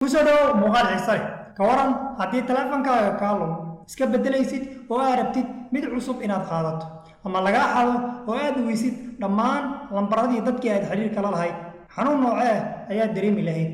Kusoo dhawow muuqaal xiise leh. Ka waran haddii taleefankaaga kaa lumo, iska beddelaysid oo aad rabtid mid cusub inaad qaadato, ama lagaa xado oo aad weysid dhammaan lambaradii dadkii aad xiriirka la lahayd? Xanuun noocee ayaad dareemi lahayd?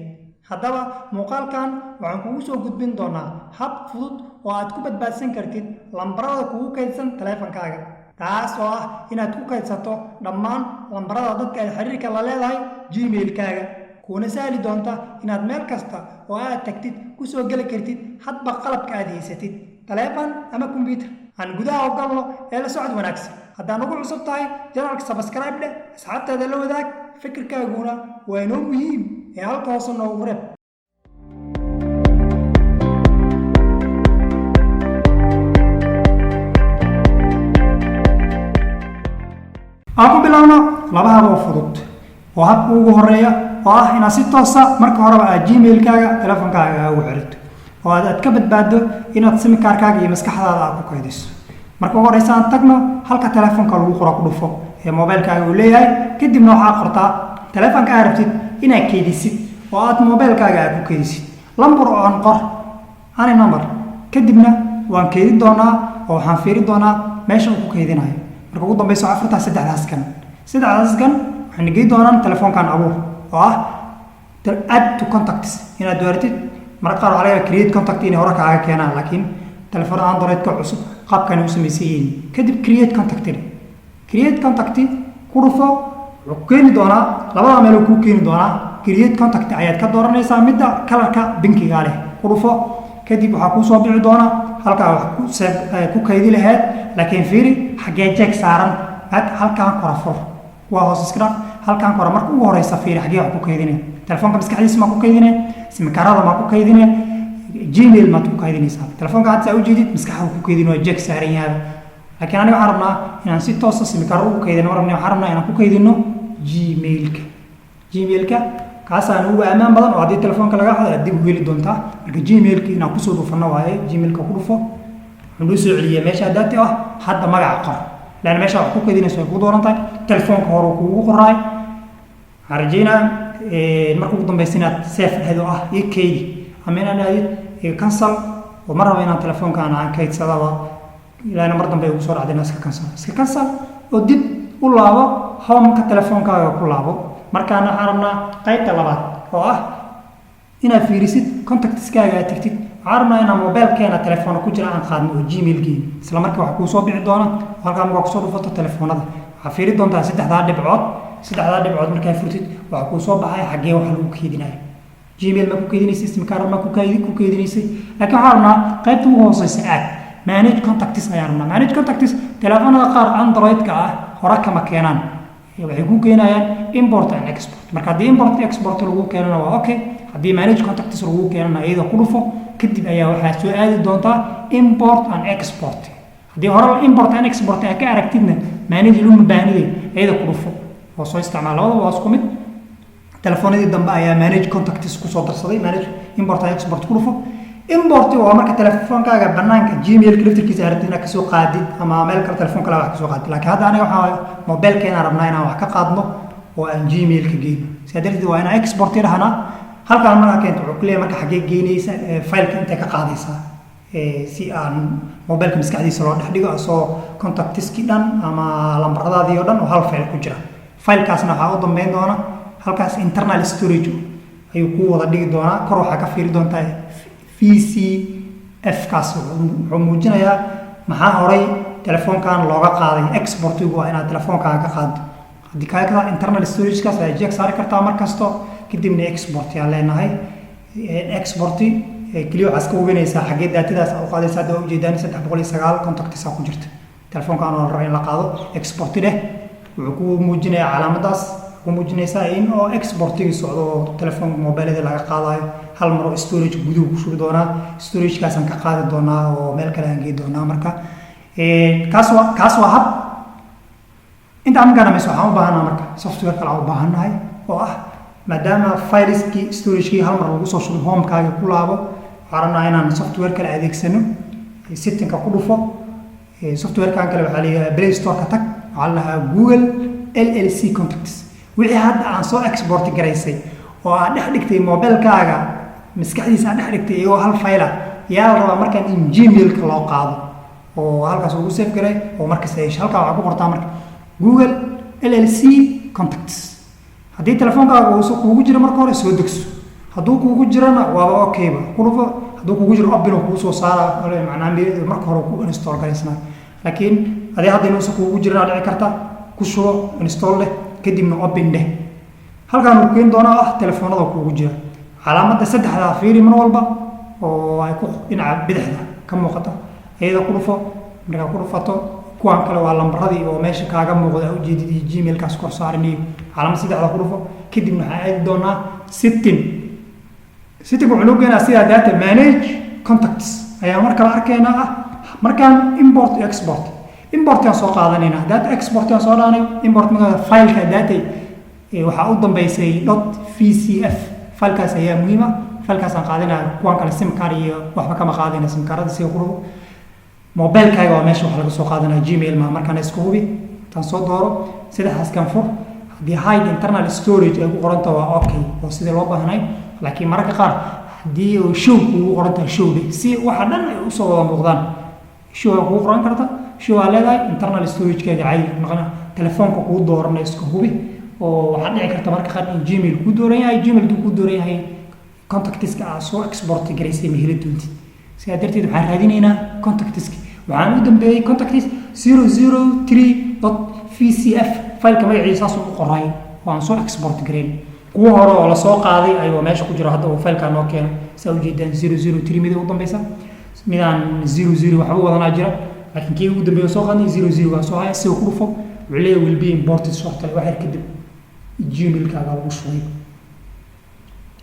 Haddaba muuqaalkan waxaan kugu soo gudbin doonaa hab fudud oo aad ku badbaadsan kartid lambarada kugu kaydsan taleefankaaga, taas oo ah inaad ku kaydsato dhammaan lambarada dadka aad xiriirka la leedahay Gmail-kaaga, kuuna sahli doonta inaad meel kasta oo aad tagtid ku soo geli kartid hadba qalabka aad haysatid, taleefan ama kombyutar. Aan gudaha u galno ee la socod wanaagsan. Haddaan ugu cusub tahay channelka, subscribe dheh, asxaabtaada la wadaag, fikirkaaguna waa inoo muhiim ee halka hoose noogu reeb. Aan ku bilowno laba hab oo fudud oo habka ugu horeeya oo ah inaad si toosa marka horeba aad Gmail-kaaga telefonkaaga ugu xirito oo aad ka badbaado inaad SIM card-kaaga iyo maskaxdaada aad ku kaydiso. Marka ugu horeysa aan tagno halka telefonka lagu qoro, ku dhufo ee mobilkaaga uu leeyahay. Kadibna waxaa qortaa telefonka aad rabtid inaad kaydisid oo aad mobilkaaga aad ku kaydisid, lambar oo aan qor, any number. Kadibna waan keydin doonaa oo waxaan fiiri doonaa meesha uu ku kaydinayo. Marka ugu dambeyso afartaa saddexdaas kan, saddexdaas kan waxayna gey doonaan telefoonkan abuur oo ah add to contacts inaad dooratid. Marka qaar waxaa laga yaabaa create contact inay hore kaaga keenaan, laakiin telefoon Android-ka cusub qaabkan u samaysan yihiin. Kadib create contact, create contact ku dhufo. Wuxuu ku keeni doonaa labada meel uu kuu keeni doonaa. Create contact ayaad ka dooranaysaa, midda colorka pinkiga leh ku dhufo. Kadib waxaa kuu soo bixi doona halkaa wax ku save ku kaydi lahayd, laakiin fiiri xaggee check saaran. Halkaan kora fur, waa hoos iska dhaq. Halkaan kora marka ugu horeysa fiiri xaggee wax ku kaydinay. Telefoonka maskaxdiisa maa ku kaydinay? SIM cardada maa ku kaydinay? Gmail maad ku kaydinaysaa? Telefoonka hadda saa ujeedid maskaxda ku kaydin, waa check saaran yahay, laakiin aniga waxaan rabnaa inaan si toosa SIM card ugu kaydino ma rabna. Waxaan rabnaa inaan ku kaydino Gmailka. Gmailka kaasaan ugu ammaan badan oo haddii telefoonka laga xado aad dib u heli doontaa. Marka Gmailka inaan kusoo dhufano waaye. Gmailka ku dhufo, wuxuu noo soo celiyay meesha daati ah. Hadda magaca qor, lan meesha wax ku kaydinayso ay kuu dooran tahay. Telefoonka hore kuugu qoraay. Waxaan rajeynaa marka ugu dambeysa inaad save dhahdo, ah ii kaydi, ama inaad dhahdid cancel oo ma rabo inaan telefoonkaan aan kaydsadaba ilaana mar dambe ugu soo dhacday. Iska cancel, iska cancel oo dib u laabo, homeka telefoonkaaga ku laabo. Markaana waxaan rabnaa qaybta labaad oo ah inaad fiirisid contactskaaga aad tagtid. Waxaan rabnaa inaan mobilkeena telefoona ku jira aan qaadno oo Gmail geyn. Isla markii waxa kuu soo bixi doona halkaa markaa kusoo dhufato telefoonada, waxaa fiiri doontaa saddexdaa dhibcood. Saddexdaa dhibcood markaa furtid, waxaa kuu soo baxaya xaggee wax lagu keydinayo. Gmail ma ku keydinaysay? SIM card ma ku keydinaysay? Laakiin waxaan rabnaa qaybta ugu hooseysa aad, manage contacts ayaan rabnaa. Manage contacts telefoonada qaar Android-ka ah hore kama keenaan, waxay ku keenayaan import and export. Marka haddii import and export lagu keenana waa okay, haddii manage contacts lagu keenana iyada ku dhufo. Kadib ayaa waxaa soo aadi doontaa import and export. Haddii hore import and export aad ka aragtidna, manage luma baahnide, iyada ku dhufo oo soo isticmaal. Labadaba waa isku mid. Telefoonadii dambe ayaa manage contacts kusoo darsaday. Manage import and export ku dhufo. Import waa marka telefoonkaaga banaanka Gmailka laftirkiisa aad rabtid inaad kasoo qaadid ama meel kale telefoon kale wax kasoo qaadid. Laakiin hadda aniga waxaa mobilkeena rabnaa inaan wax ka qaadno oo aan Gmailka geyno. Sidaa darteed waa inaan export dhahnaa. Halkaan markaa keento, wuxuu ku leeyahay marka xaggee geynaysa fileka, intay ka qaadaysaa, si aan mobilka maskaxdiisa loo dhex dhigo asoo contactiskii dhan ama lambaradaadii oo dhan oo hal file ku jira. Filekaasna waxaa u dambeyn doona halkaas internal storage ayuu kuu wada dhigi doonaa. Kor waxaa ka fiiri doontaa VCF kaas, wuxuu muujinayaa maxaa horay telefoonkan looga qaaday. Exportigu waa inaad telefoonkaaga ka qaado. Haddii kaaga internal storagekaas ayaa check saari kartaa mar kasto. Kadibna export yaa leenahay. Exporti keliya waxaa iska hubinaysaa xaggee datadaas u qaadaysa. Hadda waa ujeedaan 309 contactisa ku jirta telefoonkan oo la rabo in la qaado. Exporti dheh, wuxuu ku muujinayaa calaamadaas ku muujinaysaa in oo exportigii socdo oo telefoonka mobilada laga qaadayo. Hal mar oo storage guduhu ku shubi doonaa, storagekaasaan ka qaadi doonaa oo meel kale aan gey doonaa. Marka kaas waa hab. Intaa markaa dhamayso, waxaan u baahanaa marka software kale aan u baahannahay oo ah maadaama fileskii storagekii hal mar lagu soo shubay, homekaaga ku laabo. Waxaan rabnaa inaan software kale adeegsano. Settingka ku dhufo. Softwarekan kale waxaa la yidhaha, Play Store-ka tag, waxaa la dhahaa Google LLC Contacts. Wixii hadda aan soo export garaysay oo aad dhex dhigtay mobilkaaga. Maskaxdiisa aad dhex dhigtay iyagoo hal file ah yaa la rabaa markaan in Gmailka loo qaado oo halkaas ugu save garay oo markasta hesho. Halkaa waxaa ku qortaa marka Google LLC contacts. Haddii telefoonkaaga uusa kuugu jiro, marka hore soo degso. Hadduu kuugu jirana, waaba okayba, ku dhufo. Hadduu kuugu jiro, open kuu soo saara, macnaa marka hore ku install garaysnaa. Laakiin adii hadda inuusa kuugu jirana dhici karta. Ku shubo, install leh, kadibna open dheh. Halkaan uu keeni doonaa ah telefoonada kuugu jira. Calaamadda saddexdaa fiiri mar walba oo ay ku dhinaca bidixda ka muuqata, iyada ku dhufo. Markaa ku dhufato, kuwan kale waa lambaradii oo meesha kaaga muuqda, ujeedid iyo Gmailkaas kor saaran iyo calaamad saddexda ku dhufo. Kadibna waxaan aadi doonaa setting. Setting wuxuu noo keenaa sidaa data manage contacts ayaa mar kale arkaynaa ah. Markaan import iyo export, importaan soo qaadanaynaa, data exportaan soo dhaanay. Import markaa fileka data waxaa u dambeysay .vcf. Filekaas ayaa muhiim ah, filekaasaan qaadanaya. Kuwan kale SIM card iyo waxba kama qaadayna. SIM cardada sida ku dhufo. Mobilekaaga waa meesha wax laga soo qaadanaya, Gmail ma. Markaana isku hubi tan soo dooro, saddexdaas kan fur. Haddii hide internal storage ay ku qoranta, waa okay oo sidii loo baahnay. Laakiin mararka qaar haddii uu show kugu qoran tahay, show dheh, si waxa dhan ay usoo wada muuqdaan. Show aa kugu qoran karta, show aa leedahay, internal storagekaaga caadi noqona. Telefoonka kuu doorana iska hubi, oo waxaa dhici karta marka qaar in Gmail kuu dooran yahay. Gmail hadduu kuu dooran yahay, contactiska aad soo export garaysay ma heli doontid. Sidaa darteed waxaan raadinaynaa contactiska. Waxaan u dambeeyey contacts 003.vcf. Fileka magaciisa saasuu u qoray oo aan soo export garayn. Kuwa hore oo lasoo qaaday ayuu meesha ku jiro. Hadda uu filekaa noo keeno, saa ujeedaan, 003 mida u dambeysa, midaan 00 waxba wadanaa jira, laakiin kii ugu dambeeya soo qaadnay 00 waa soo haya. Sida ku dhufo, wuxuu leeyahay "will be imported shortly". Wax yar kadib Gmailkaaga lagu shubay,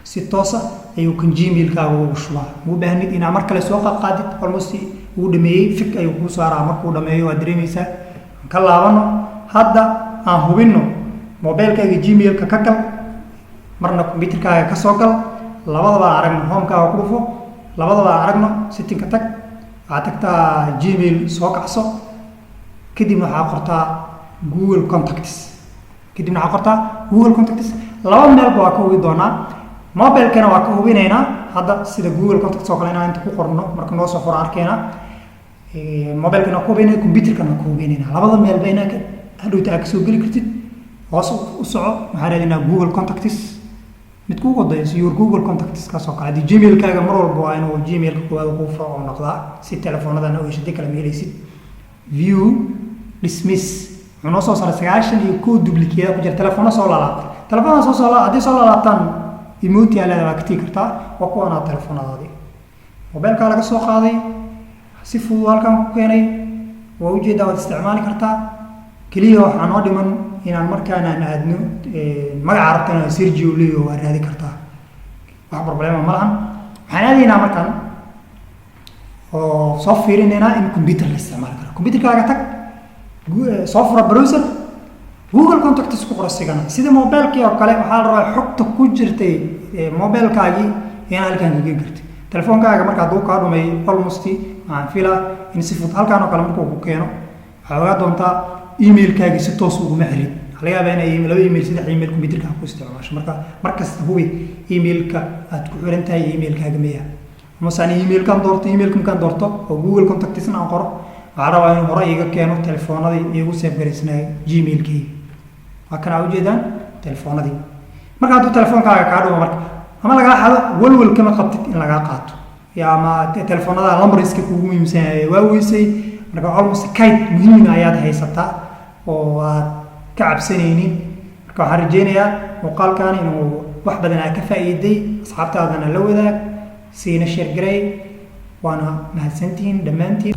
si toosa ayuu kan Gmailkaaga ugu shubaa. Muu baahnid inaa mar kale soo qaadqaadid. Almost wuu dhameeyey, fik ayuu kuu saaraa. Markuu dhameeyo waad dareemaysaa. Aan ka laabano hadda, aan hubinno. Mobilkaaga Gmailka ka gal, marna computerkaaga ka soo gal, labadaba aan aragno. Homekaaga ku dhufo, labadaba aan aragno. Settingka tag, waxaad tagtaa Gmail, soo kacso. Kadibna waxaa qortaa Google Contacts. Kadibna waxaa qortaa Google Contacts. Laba meelba waa ka hubi doonaa. Mobilekana waa ka hubinaynaa hadda, sida Google Contacts oo kale inaan inta ku qorno marka noo soo furo arkeynaa. Mobilekana waa ka hubinayna, computerkana waa ka hubinaynaa. Labada meelba inaa hadhowta aad kasoo geli kartid. Hoos u soco, waxaan raadinaa Google Contacts. Mid kugu odayso your Google Contacts kaas oo kale. Haddii Gmailkaaga mar walba waa inuu Gmailka koowaad kuu furo oo noqdaa, si telefoonadana u hesho. Kale ma helaysid. View, dismiss. Wuxuu noo soo saaray 91 duplicate ku jira, telefoona soo laalaabtay. Telefoonada soo haddii soo laalaabtaan, emoti aa leedahay, waa ka tigi kartaa. Waa kuwanaa telefoonadaadii mobilkaa laga soo qaaday, si fudud halkan ku keenay. Waa ujeedaa, waad isticmaali kartaa. Keliya waxaa noo dhiman inaan markaan aan aadno magaca rabtana Sergio leyo, waa raadi kartaa, wax problema ma lahan. Waxaan aadaynaa markaan oo soo fiirinaynaa in computer la isticmaali karo. Computerkaaga tag, soo fura browser, Google Contacts ku qoro sigana. Sida mobilkii oo kale, waxaa la rabaa xogta ku jirtay mobilkaagii inaa halkaan kaga kartid. Telefoonkaaga marka hadduu kaa dhumay, almost waxaan filaa in si fudud halkaan oo kale markuu ku keeno, waxaa ogaa doontaa emailkaagii si toos uguma xirid. Waxaa laga yaabaa inay laba email, saddex email computerka ku isticmaasho. Marka markasta hubi emailka aad ku xiran tahay emailkaaga miya. Amase ani emailkan doorto, emailka markaan doorto oo Google Contactsna aan qoro, waxaa rabaa inuu hore iga keeno telefoonadii iigu save garaysnaa Gmailkayga. Waa kanaa, ujeedaan telefoonadii. Marka hadduu telefoonkaaga kaa dhumo marka ama lagaa xado, walwal kama qabtid in lagaa qaato ya ama telefoonada lambarska kugu muhiimsan yahay waa weysay. Marka almost kayd muhiima ayaad haysataa oo aad ka cabsanaynin. Marka waxaan rajeynayaa muuqaalkan inuu wax badan aa ka faa'iiday. Asxaabtaadana la wadaag, siina share garay. Waana mahadsantihiin dhammaantiin.